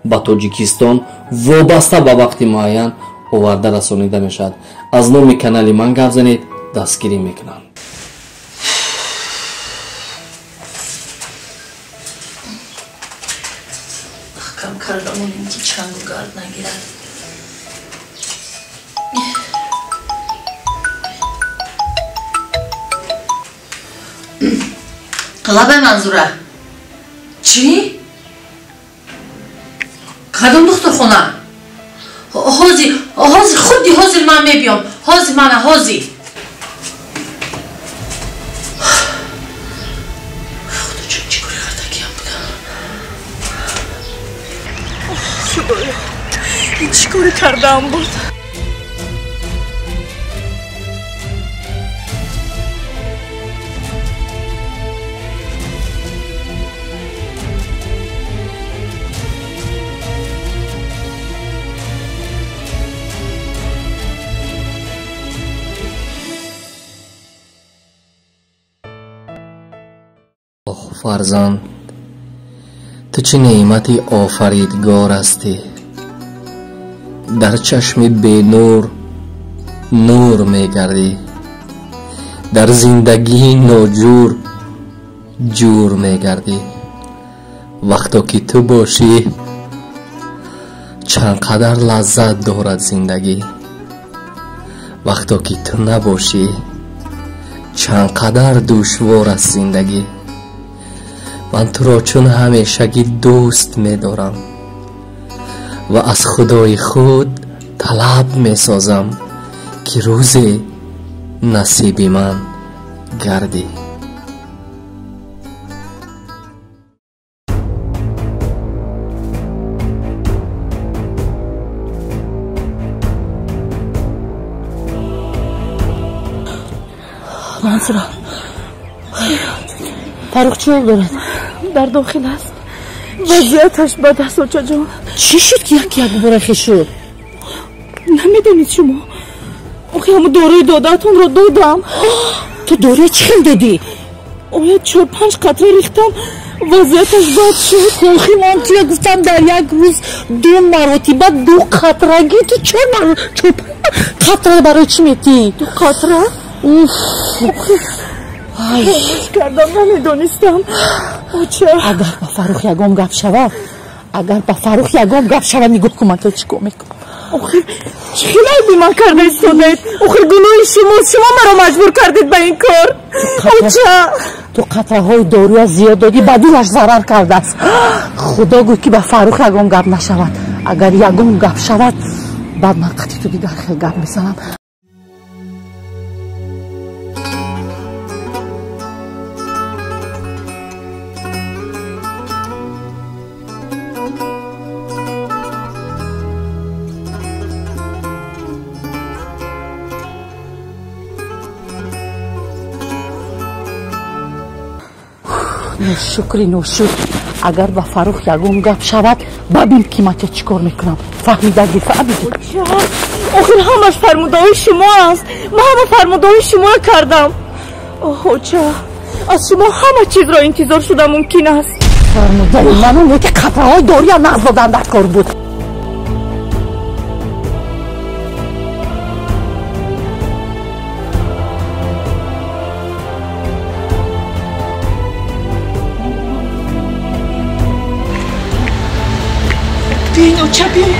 Ба Тоҷикистон вобаста ба вақти муайян оварда расонида мешавад. Аз номи канали ман гап занед, дастгирӣ мекунанд. Кам кардамонем ки чангу гард нагирад. Лабай Манзура. Чӣ? Кадом духтурхона? Ҳозир, ҳозир, худи ҳозир ман мебиём. Ҳозир мана, ҳозир. Худо ҷон, чӣ кори кардагиам будам? Худоё, ин чӣ кори кардаам буд? Фарзанд, ту чӣ неъмати офаридгор ҳастӣ. Дар чашми бенур нур мегардӣ, дар зиндагии ноҷур ҷур мегардӣ. Вақто ки ту бошӣ, чанд қадар лаззат дорад зиндагӣ. Вақто ки ту набошӣ, чанд қадар душвор аст зиндагӣ. Ман туро чун ҳамешагӣ дӯст медорам ва аз Худои худ талаб месозам, ки рӯзе насиби ман гардӣ. Мансура, Фаррух чӣ ҳол дорад? Дар дохил аст. Вазъияташ бад аст, очаҷон. Чӣ шуд ки як якбора хеш шуд? Намедонед шумо? Охи ҳамун доруи додаатонро додам. Ту доруи чӣ хел додӣ? Оя 4-5 қатра рехтам, вазъияташ бад шуд. Охи ман туя гуфтам дар як рӯз 2 маротиба 2 қатрагӣ, ту чор қатра барои чӣ метӣ? 2 қатра? Уф! Хомӯш кардам, намедонистам. Оча, агар ба Фаррух ягон гап шавад, агар ба Фаррух ягон гап шавад, нигоҳ кун ман то чӣ кор мекунам. Охир чӣ хел айби ман карда истодаед? Охир гуноҳи шумост, шумо маро маҷбур кардед ба ин кор. Оча, ту қатраҳои доруя зиёд додӣ, ба дилаш зарар кардааст. Худо гӯй ки ба Фаррух ягон гап нашавад. Агар ягон гап шавад, баъд ман қатъи ту дигар хел гап мезанам. Ношукри, ношукр. Агар ба Фаррух ягон гап шавад, бабин ки ман чӣ кор мекунам. Фаҳмидагӣ, фаҳмидӣ? Охир ҳамаш фармудаҳои шумо аст. Ман ҳама фармудаҳои шуморо кардам. Оҳ, оча, аз шумо ҳама чизро интизор шуда мумкин аст. Фармудаи ману не ки қатраҳои доруя нағз додан дар кор буд. Бин, оча, бин.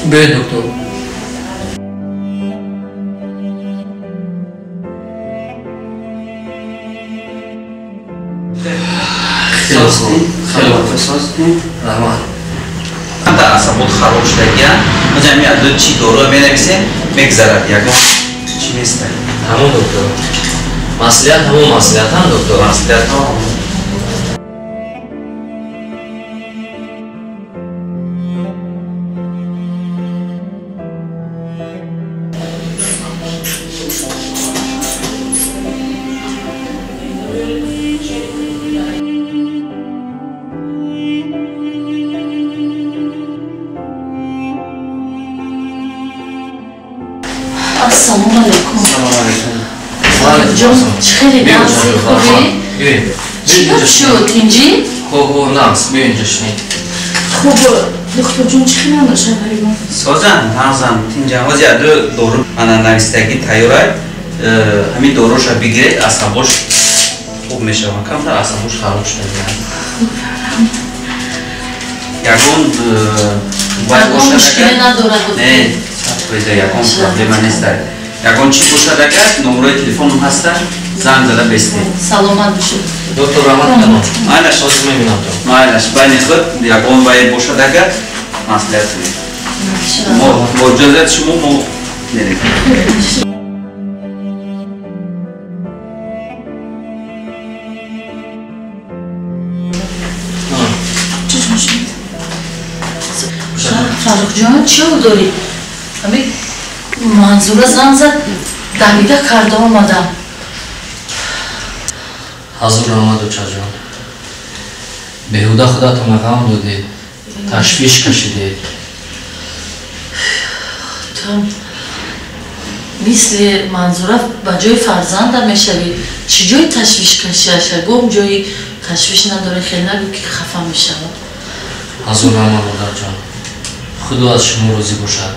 Биёед, доктор. Хеле хуб, хеле хуб. Раҳмат. Дар асабот хароб шудагия, мо ҷамъи аду чӣ доруа менависем, мегзарад, ягон чӣ нест. Ҳамон доктор. Маслиҳат ҳамон маслиҳат ҳам доктор. Маслиҳат ҳамон. Ассалому алайкум. Салому алайкум. Ҷон, чӣ хеле нағзи, хубӣ? Чӣ гап шуд, тинҷӣ? Хуб, нағз, биё инҷо шинед. Хуб, духтурҷон, чӣ хеле шавҳари ман? Созан, нағзам, тинҷам. Ҳозир яду дору ана навистагӣ тайёрай. Ҳамин доруша бигиред, асабош хуб мешавад. Камтар асабош хароб шуда. Ягон мушкиле надорад? Не, садфоиза ягон проблема нест. Ягон чӣ бошад агар, номерои телефонам ҳаста, занг зада бестед. Саломат бошед. Доктор, раҳмат калон. Майлаш, ҳозир мебинам то. Майлаш, байни худ ягон вай бошад агар, маслиҳат кунед. Мо бо иҷозати шумо мо мерем. Фаррухҷон, чӣ ҳол дорӣ? Ҳамин Манзура занг зад, давида карда омадам. Ҳазур раҳмат, очаҷон. Беҳуда худатонро ғам додед, ташвиш кашидед. Ту мисли Манзура ба ҷои фарзанда мешавӣ. Чӣ ҷои ташвиш кашиаш? Ягон ҷои ташвиш надорӣ, хел нагӯ ки хафа мешавад. Ҳазур раҳмат, модарҷон. Худо аз шумо розӣ бошад.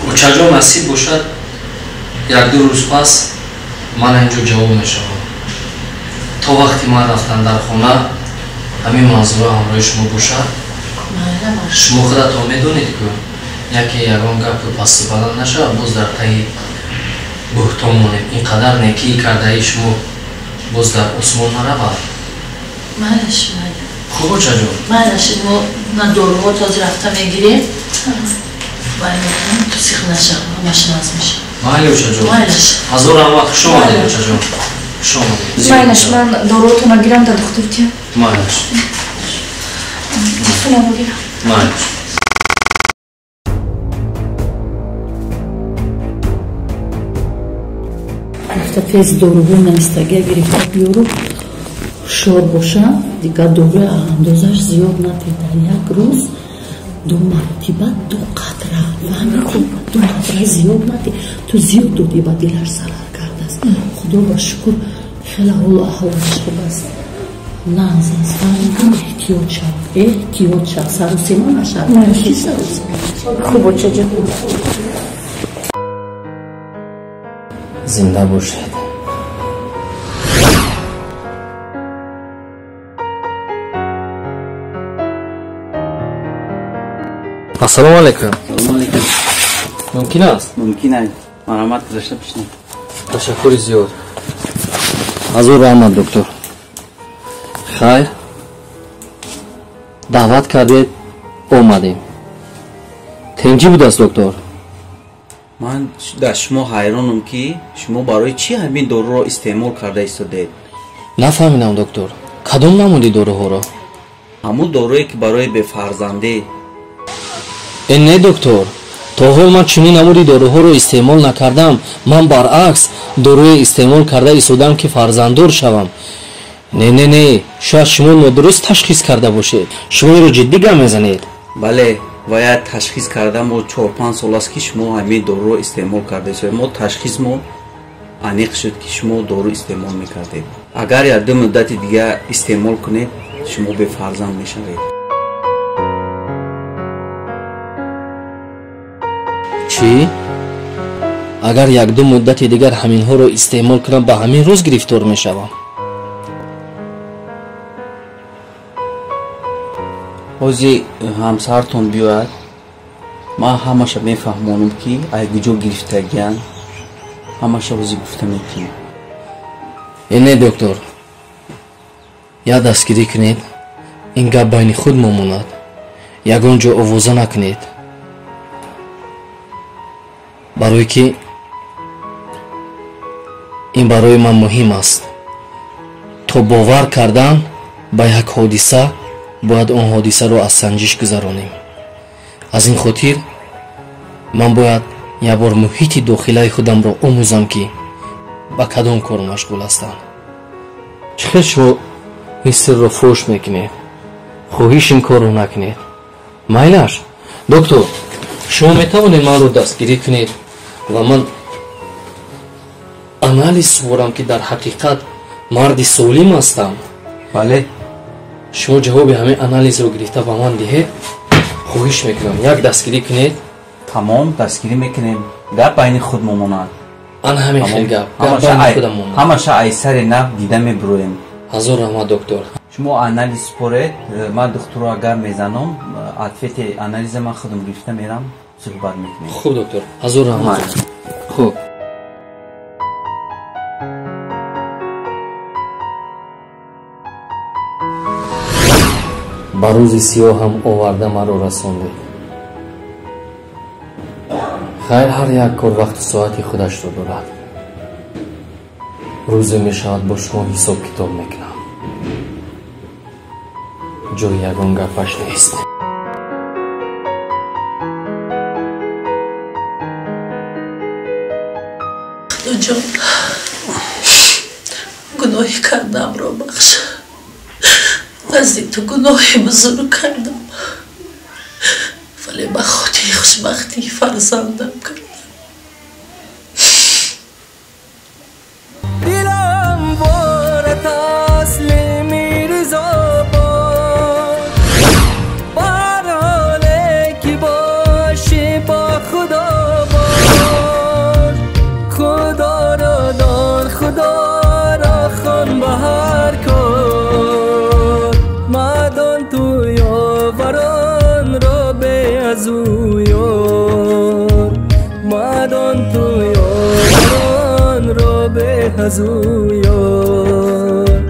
Очаҷон, насиб бошад, як-ду рӯз пас ман инҷо ҷавоб мешавам. То вақти ман рафтан дар хона ҳамин Манзура ҳамроҳи шумо бошад. Шумо худатон медонед, ку яке ягон гапу пасту баланд нашавад, боз дар таи буҳтон монем. Ин қадар некии кардаи шумо боз дар осмон наравад. Майлаш, майла. Хуб, очаҷон? Майлаш, мо на доруҳо този рафта мегирем. Ту сих нашав, ҳамаш нағз мешавад. Майли, очаҷон. Майлаш. Ҳазор раҳмат, хуш омадед, очаҷон. Хуш омадед. Майлаш, ман доруҳотонро гирам да духтуртия. Майлаш. Телефонамро гирам. Майлаш. Рафта тез доруҳои навистагия гирифта биёру, ҳушёр боша, дигар доруи андозаш зиёд натед. Дар як рӯз ду маротиба ду қатра, фаҳмидӣ? Ду қатра зиёд натед. Ту зиёд додӣ, ба дилаш зарар кардааст. Худо ба шукр, хеле ҳолу аҳволаш хуб аст, нағз аст. Фаҳмидӣ? Эҳтиёт шав, эҳтиёт шав, сарусима нашав. Чӣ сарусима? Хуб, очаҷон. Зинда бошед. Ассалому алайкум. Салому алайкум. Мумкин аст? Мумкин аст. Марҳамат, гузашта бишинед. Ташаккури зиёд. Ҳазур раҳмат, доктор. Хайр, даъват кардед, омадем. Тинҷӣ будааст, доктор? Ман дар шумо ҳайронам, ки шумо барои чӣ ҳамин доруро истеъмол карда истодед? Нафаҳмидам, доктор. Кадом намуди доруҳоро? Ҳамун доруе, ки барои бефарзандӣ. Э, не, доктор, то ҳол ман чунин намуди доруҳоро истеъмол накардам. Ман баръакс доруе истеъмол карда истодам, ки фарзанддор шавам. Не, не, не, шояд шумо нодуруст ташхис карда бошед. Шумо инро ҷиддӣ гап мезанед? Бале, ва як ташхис карда мо 4-5 сол аст, ки шумо ҳамин доруро истеъмол карда истодед. Мо ташхис мо аниқ шуд, ки шумо дору истеъмол мекардед. Агар як-ду муддати дигар истеъмол кунед, шумо бефарзанд мешавед. Чӣ? Агар як-ду муддати дигар ҳаминҳоро истеъмол кунам, ба ҳамин рӯз гирифтор мешавам. Ҳозир ҳамсартон биёяд, ман ҳамаша мефаҳмонам, ки ай куҷо гирифтагиян, ҳамаша ҳозир гуфта метиҳем. Э, не, доктор, як дастгирӣ кунед, ин гап байни худ момонад, ягон ҷо овоза накунед, барое ки ин барои ман муҳим аст. То бовар кардан ба як ҳодиса бояд он ҳодисаро аз санҷиш гузаронем. Аз ин хотир ман бояд як бор муҳити дохилаи худамро омӯзам, ки ба кадом кор машғул ҳастам. Чӣ хел шумо ин сирро фош мекунед? Хоҳиш, ин корро накунед. Майлаш, доктор, шумо метавонед манро дастгирӣ кунед ва ман Анализ супорам ки дар ҳақиқат марди солим ҳастам. Бале. Шумо ҷавоби ҳамин анализро гирифта ба ман диҳед. Хоҳиш мекунам, як дастгирӣ кунед. Тамом, дастгирӣ мекунем. Гап байни худ мемонад. Ан ҳамин хел гап. Гап байни худам монад. Ҳамаша ай сари нав дида мебуроем. Ҳазор раҳмат, доктор. Шумо анализ супоред, ман духтурро агар мезанам, ответи анализа ман худам гирифта мерам, суҳбат мекунем. Хуб, доктор. Ҳазор раҳмат. Хуб. Ба рӯзи сиёҳ ҳам оварда маро расондед. Хайр, ҳар як кор вақту соати худашро дорад. Рӯзе мешавад бо шумо ҳисоб китоб мекунам. Ҷои ягон гапаш нест. Худоҷон, гуноҳи кардамро бахш. Назди ту гуноҳи бузург кардам, вале ба хотири хушбахтии фарзандам кардам. Дилам бора таслими ризо бод, бар ҳоле ки бошӣ бо Худо бош. Худоро дон, Худоро хон ба ҳар кор. Мадон ту ёваронро бе аз ӯ ёр. Мадон ту ёваронро бе аз ӯ ёр.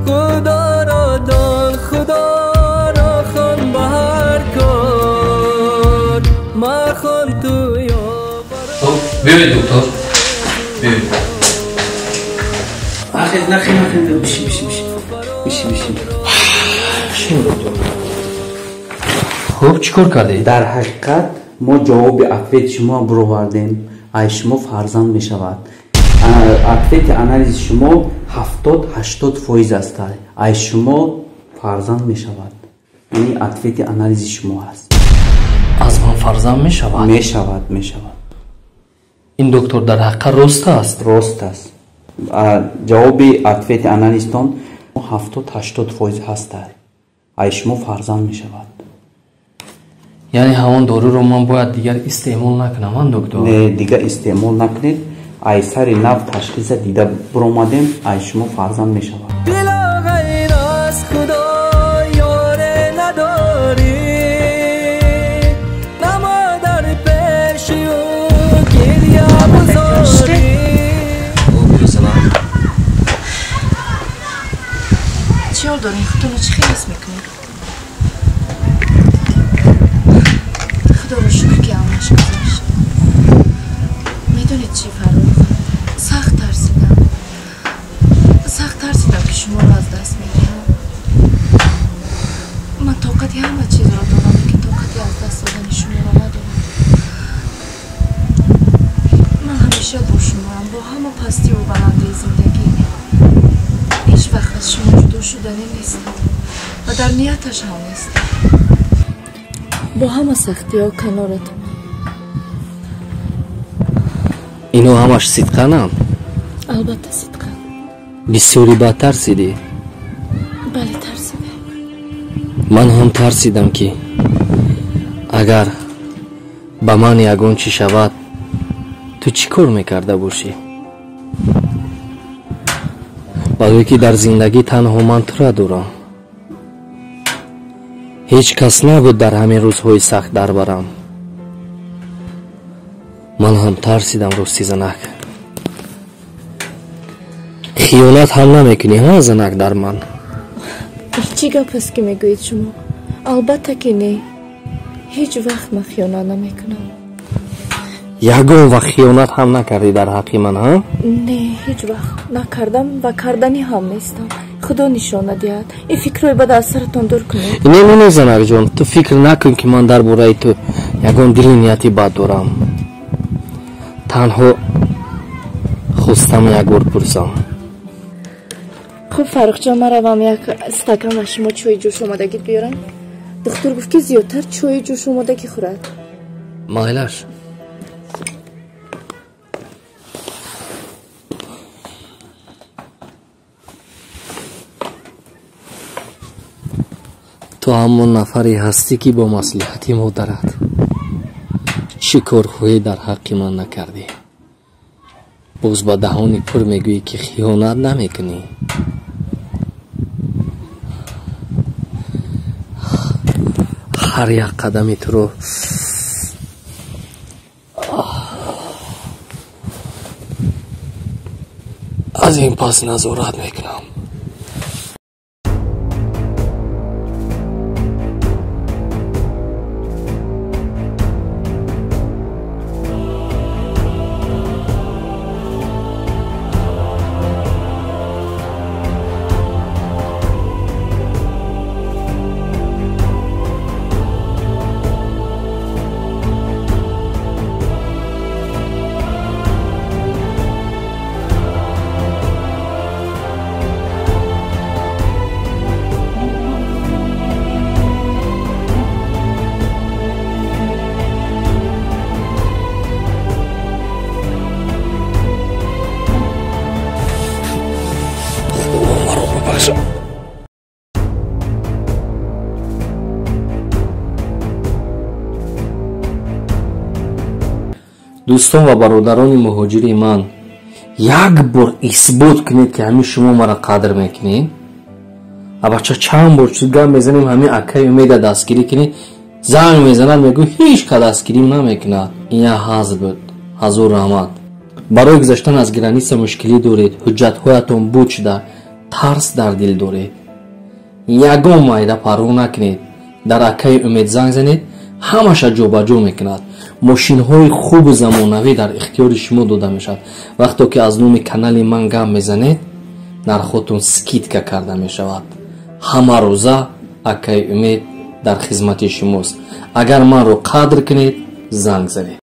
Худоро дон, Худоро хон ба ҳар кор. Махон ту ёварон. Биёед, доктор. Биёед. Нахез, нахез, нахез. Бишин, бишин, бишин. Бишин, бишин. Хуб, чӣ кор кардед? Дар ҳақиқат мо ҷавоби ответи шумо буровардем. Ай шумо фарзанд мешавад. Ответи анализи шумо 70-80% аст. Ай шумо фарзанд мешавад. Яъне ответи анализи шумо аст. Аз ман фарзанд мешавад? Мешавад, мешавад. Ин доктор дар ҳақиқат рост аст? Рост аст. Ҷавоби ответи анализтон 70-80% ҳаст. Ай шумо фарзанд мешавад. Яъне ҳамон доруро ман бояд дигар истеъмол накунам, ан доктор? Не, дигар истеъмол накунед. Ай сари нав ташхиса дида буромадем, ай шумо фарзанд мешавад. Дило ғайр аз Худо ёре надорӣ, намо дар пеши ӯ гиря бузорӣ. Чӣ ҳол дорем? Худоро чӣ хел ҳис мекунед? Худоро шукр ки ҳамаш гузашт. Медонед чӣ, Фаррух? Сахт тарсидам. Сахт тарсидам ки шуморо аз даст медиҳам. Ман тоқати ҳама чизро дорам, лекин тоқати аз даст додани шуморо надорам. Ман ҳамеша бо шумоам, бо ҳама пастиву баландии зиндагӣ. Ҳеҷ вақт аз шумо ҷудо шуданӣ нестам ва дар нияташ ҳам нестам. Бо ҳама сахтиҳо каноратам. Ино ҳамаш сидқананд? Албатта сидқан. Бисёри бад тарсидӣ? Бале, тарсидам. Ман ҳам тарсидам ки агар ба ман ягон чӣ шавад, ту чӣ кор мекарда бошӣ? Барое ки дар зиндагӣ танҳо ман тура дорам. Ҳеҷ кас набуд дар ҳамин рӯзҳои сахт дар барам. Ман ҳам тарсидам, рости занак. Хиёнат ҳам намекунӣ, ҳа занак дар ман? Чӣ гап аст ки мегӯед шумо? Албатта ки не. Ҳеҷ вақт ман хиёнат намекунам. Ягон вақт хиёнат ҳам накардӣ дар ҳаққи ман, ҳа? Не, ҳеҷ вақт накардам ва карданӣ ҳам нестам. Худо нишона диҳад. Ин фикрҳои бад аз саратон дур кунед. Не, не, не, занакҷон, ту фикр накун ки ман дар бораи ту ягон дили нияти бад дорам. Танҳо хостам як бор пурсам. Хуб, Фаррухҷон, ман равам як стакан ва шумо чойи ҷӯшомадагӣ биёрам. Духтур гуфт ки зиёдтар чойи ҷӯшомадагӣ хӯрад. Майлаш. Ту ҳамон нафаре ҳастӣ, ки бо маслиҳати модарат чӣ корҳое дар ҳаққи ман накардӣ. Боз ба даҳони пур мегӯӣ, ки хиёнат намекунӣ. Ҳар як қадами туро аз ин пас назорат мекунам. Дӯстон ва бародарони муҳоҷири ман, як бор исбот кунед, ки ҳамин шумо маро қадр мекунед. Абача, чанд бор чиз гап мезанем, ҳамин акаи Умеда дастгирӣ кунед. Занг мезанад, мегӯ, ҳеҷ ка дастгирим намекунад. Ин як ҳазл буд. Ҳазор раҳмат. Барои гузаштан аз граница мушкилӣ доред, ҳуҷҷатҳоятон буд шуда, тарс дар дил доред, ягон майда парво накунед, дар акаи Умед занг занед, ҳамаша ҷобаҷо мекунад. Мошинҳои хубу замонавӣ дар ихтиёри шумо дода мешавад. Вақто ки аз номи канали ман гап мезанед, нархотон скидка карда мешавад. Ҳама рӯза акаи Умед дар хизмати шумост. Агар манро қадр кунед, занг занед.